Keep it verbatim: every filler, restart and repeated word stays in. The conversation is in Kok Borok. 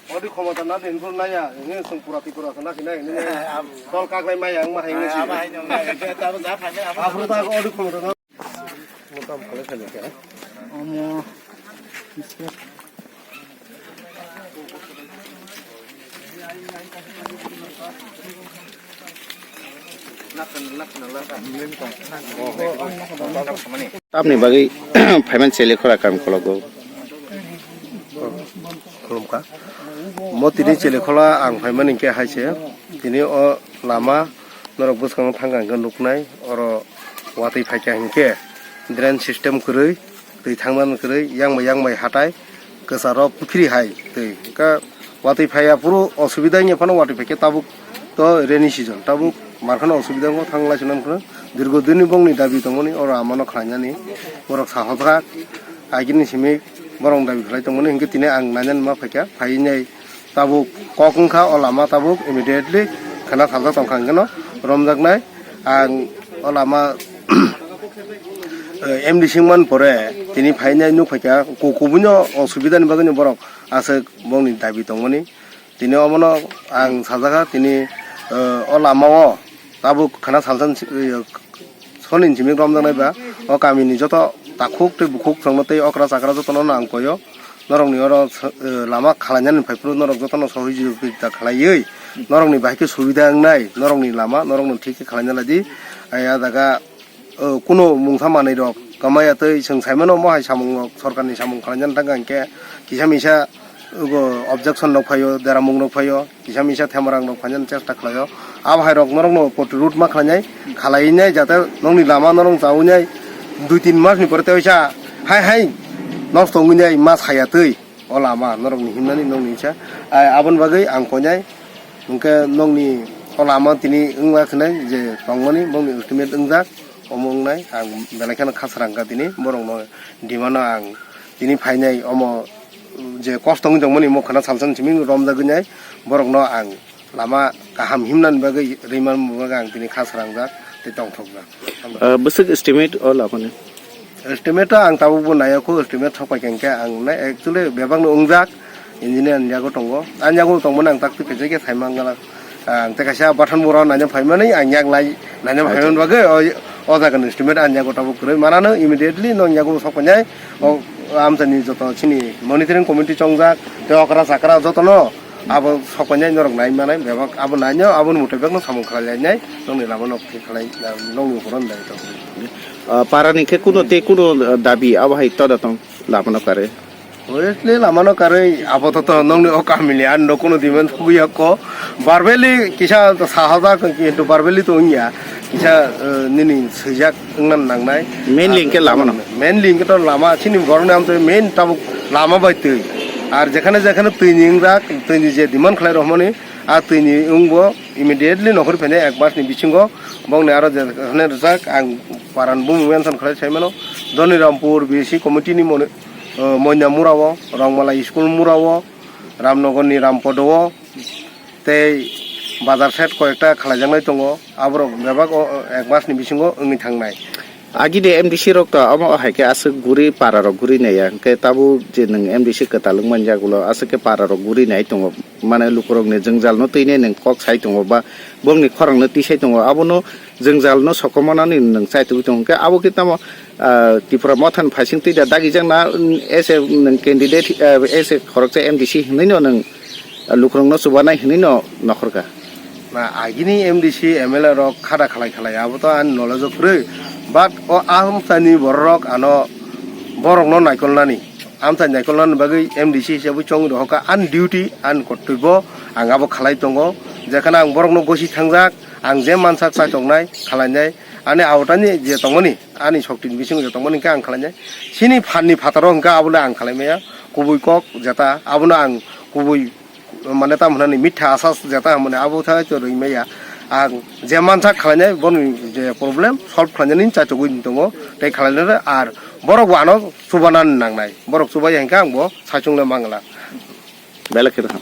Odi khomota na din phuru naya, ini sung pura tipura sana kina ini. Dol kaklai maya ang ma hai ini. Aphuru ta odi khomota na. Omo. Tamni bagwi phaimani chele khora kam khologo. Khulumkha. Mo tini chele khola ang phaimani khe hai se. Tini o lama norok bwskango thangkha hwnkhe nuknai, oro watwi phaikha hinkhe drain system kwrwi, twi thangna kwrwi, yang bai yang bai hatai kwcharo pukhri hai twi. Hwnkhe watwi phaiya phuru osubida wngya phano watwi phaikhe tabuk to rainy season, tabuk markhano osubida wngkha thang lai swnam khwrwng. Dirgo dinni bongni dabi tongmani oro amano khlainani borok sahojak agini simi borok dabi khlai tongmani hinkhe tini ang nainani ma phaikha, phaiwi nai. Tabuk kok wngkha o lama tabuk immediately khana saljak tongkha hwnkhe no romjaknai. Ang o lama, eh, M D C wngmani pore tini phainai nuk phaikha ku-, kubui no osubida ni bagwi no borok aswk bongni dabi tongmani. Tini omono ang sajakha tini, eh, o lama o tabuk khana salsa ni si-, eh, soni ni simi romjaknai ba o kami ni joto takhuk tei bukhuk chwngno tei okra chakra jotono ang koyo. Norokni oro, eh, lama khalainani phaiphuru norok jotono sohojogita khlaiwi norokni bahai khe subida wngnai, norokni lama norokno thik khe khalaina laidi. Ai, ah jaga, eh, kuno mungsa manwi rok kwmaya tei chwng saimano omo hai samung rok sorkarni samung khalainani thangkha hinkhe kisa misa, ogo, objection rok phaio, deramung rok phaio. Kisa misa themarang rok phainani chesta khlaio. Abo hai rok norok no protirud ma khlainai, khalai nai jate nokni lama norok chawi nai dui tin mas ni pore tei waisa hai hai nosto wngwi nai ma saya twi o lama norok ni himnani nokni sa. Ai aboni bagwi ang koinai hwnkhe nokni o lama tini wngma khnai je tongmani nokni ultimate wngjak omo wngnai ang belai kheno khasrang kha tini borok no demand o ang tini phainai omo je kosto wngwi tongmani mokha na salsa ni simi romjagwi nai borok no ang lama kaham himnani bagwi, rwimani bagwi ang tini kha srangjak tei tongthokjak. Ah, bwswk estimate o labani? Estimate o ang tabukbo naiya kho, estimate thok pai kha hinkhe ang nai actually bebak no wngjak, engineer ni yago tongo, ani yago tongmani ang tak twi kaisa khe sai mangala. Ang tei kaisa Bathan bura naina phaimani ang yak lai naina phaimani bagwi o, o jaga ni estimate ani yago tabuk kwrwi manano, immediately nong yago sok painai o amchani joto chini monitoring committee chongjak tei okra chakra jotono. Abo sok painai norok nai manai bebak, abo naino aboni mutai bebak no samung khlai lainai, nokni lama no thik khlai, nokni horo nai to. Ah, para ni khe kuno tei kuno, ah, dabi abo hai toda tong lama no kare. Obviously lama no karwi abo to, to nokni o kamili an no kuno demand thugwi ya ko. Verbally kisa sahajak kintu verbally to wngya. Kisa, eh, nini swijak wngna nangnai. Mainly hinkhe lama no. Mainly hinkhe to lama chini borokni amtwi main tabuk lama bai twi. Ar jekhane jekhane twi ni wngjak, twi ni je demand khlai rokmani, a twi ni wngbo immediately nokhorwi phainai ek mas ni bisingo bongni aro jekhane rwjak ang paran bumu mention khlai sai mano. Doni Rampur B C committee ni moni, eh, Moina Mura o, Rongmala school Mura o, Ramnagar ni Rampodo o, tei bazar side koyekta khalaijaknai tongo, aborok bebak o, o, ek mas ni bisingo wngwi thangnai. Agini M D C rok to omo hai khe aswk guri para rok guri naiya, hwnkhe tabuk je nwng M D C kwtal wngmani yagulo aswk khe para rok guri nai tongo, mane lukurok ni jwngjal no twi nai nwng kok sai tongo ba bongni khorang no twi sai tongo, abono jwngjal no sokomornani nwng chai tugwi tongo, hwnkhe abo khe tamo, ah, Tipra Motha ni phaising twi da dagijak na, mm, as a nwng candidate, ah, as a khoroksa M D C hinwi no nwng lukurokno chubanai hinwi no nokhorkha. Na, agini M D C, M L A rok khada khalai khalai, abo to ani knowledge o kwrwi. But o amchaini borok ano borokno naikolnani, amchai naikolnani bagwi M D C hisabwi chongwi rohorkha, ani duty, ani kortoibo ang abo khalai tongo. Jekhano ang borokno gosi thangjak, ang je mansak chaichoknai, khalainai, ani awtani je tongmani, ani soktini bisingo je tongmani hwnkhe ang khalainai. Chini phanni phataro hwnkhe abole ang khalaimaya, kubui kok jeta, abono ang kubui mane tamo hwnani mitha asas jeta hwnmani abo tha to rwimaya. Ang je mansak khalainai boni je problem solve khalainani chaichogwi tongo tei khalainai ar borok bo ano chubanani nangnai, borok chubaya hwnkhe ang bo saichung le mangla. Belai khe kaham.